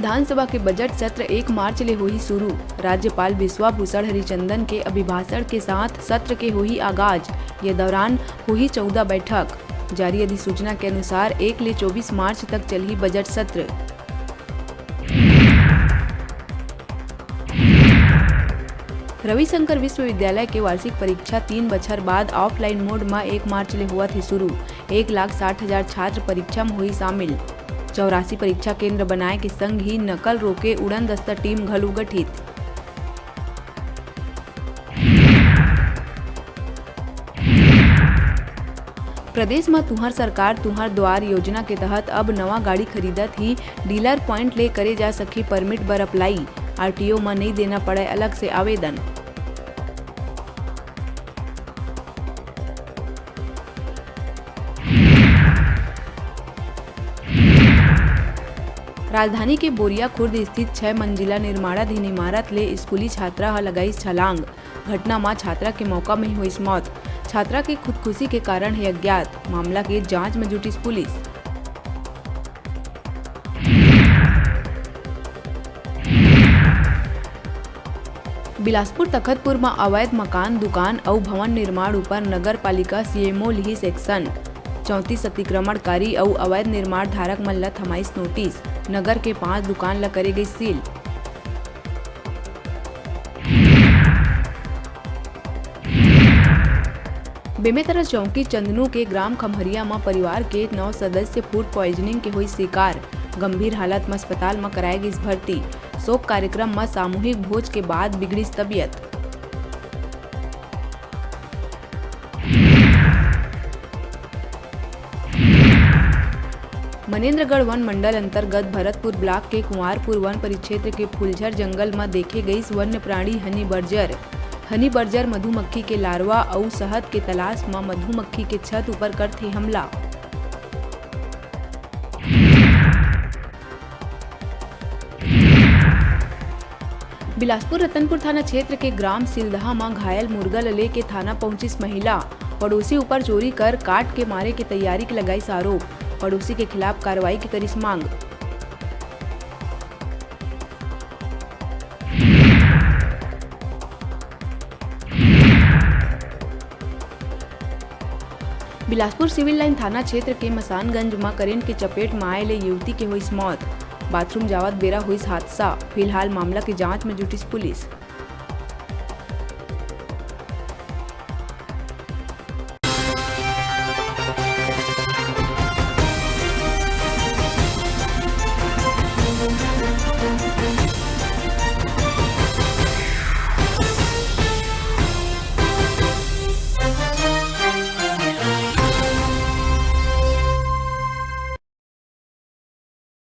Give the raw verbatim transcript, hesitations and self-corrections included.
विधानसभा के बजट सत्र एक मार्च ले होही शुरू। राज्यपाल विश्वाभूषण हरिचंदन के अभिभाषण के साथ सत्र के होही आगाज। ये दौरान होही चौदह बैठक। जारी अधिसूचना के अनुसार एक ले चौबीस मार्च तक चलही बजट सत्र। रविशंकर विश्वविद्यालय के वार्षिक परीक्षा तीन बछर बाद ऑफलाइन मोड म एक मार्च ले होवत हे शुरू। एक लाख साठ हजार छात्र परीक्षा म होही शामिल। चौरासी परीक्षा केंद्र बनाए के संग ही नकल रोके उड़न दस्ता टीम घलो गठित। प्रदेश म तुंहर सरकार तुंहर द्वार योजना के तहत अब नवा गाड़ी खरीदत ही डीलर प्वाइंट ले करे जा सकही परमिट बर अप्लाई। आरटीओ म नइ देना पड़य अलग से आवेदन। राजधानी के बोरिया खुर्द स्थित छह मंजिला निर्माणाधीन इमारत ले स्कूली छात्रा ह लगाइस छलांग। घटना म छात्रा के मौका में ही होइस मौत। छात्रा के खुदकुशी के कारण हे अज्ञात। मामला के जांच में जुटिस पुलिस। बिलासपुर तखतपुर म अवैध मकान, दुकान अउ भवन निर्माण ऊपर नगर पालिका सीएमओ लिहिस एक्शन। चौंतीस अतिक्रमणकारी अउ अवैध निर्माण धारक मन ल थमाइस नोटिस। नगर के पांच दुकान ल करे गइस सील। बेमेतरा चौकी चंदनू के ग्राम खम्हरिया म परिवार के नौ सदस्य फूड पॉइजनिंग के होइस शिकार। गंभीर हालत म अस्पताल म कराए गिस भर्ती। शोक कार्यक्रम म सामूहिक भोज के बाद बिगड़िस तबियत। मनेंद्रगढ़ वन मंडल अंतर्गत भरतपुर ब्लॉक के कुंवारपुर वन परिक्षेत्र के फुलझर जंगल म देखे गइस वन्य प्राणी हनी बर्जर। हनी बर्जर मधुमक्खी के लार्वा अउ शहद के तलाश म मधुमक्खी के छत ऊपर करथे हमला। बिलासपुर रतनपुर थाना क्षेत्र के ग्राम सिलदहा म घायल मुर्गा ल लेके थाना पहुंचिस महिला। पड़ोसी ऊपर चोरी कर काट के मारे के तैयारी के लगाइस आरोप। पड़ोसी के खिलाफ कार्रवाई के करिस मांग। बिलासपुर सिविल लाइन थाना क्षेत्र के मसानगंज म करेंट के चपेट म आए ले युवती के होइस मौत। बाथरूम जावत बेरा होइस हादसा। फिलहाल मामला के जांच म जुटिस पुलिस।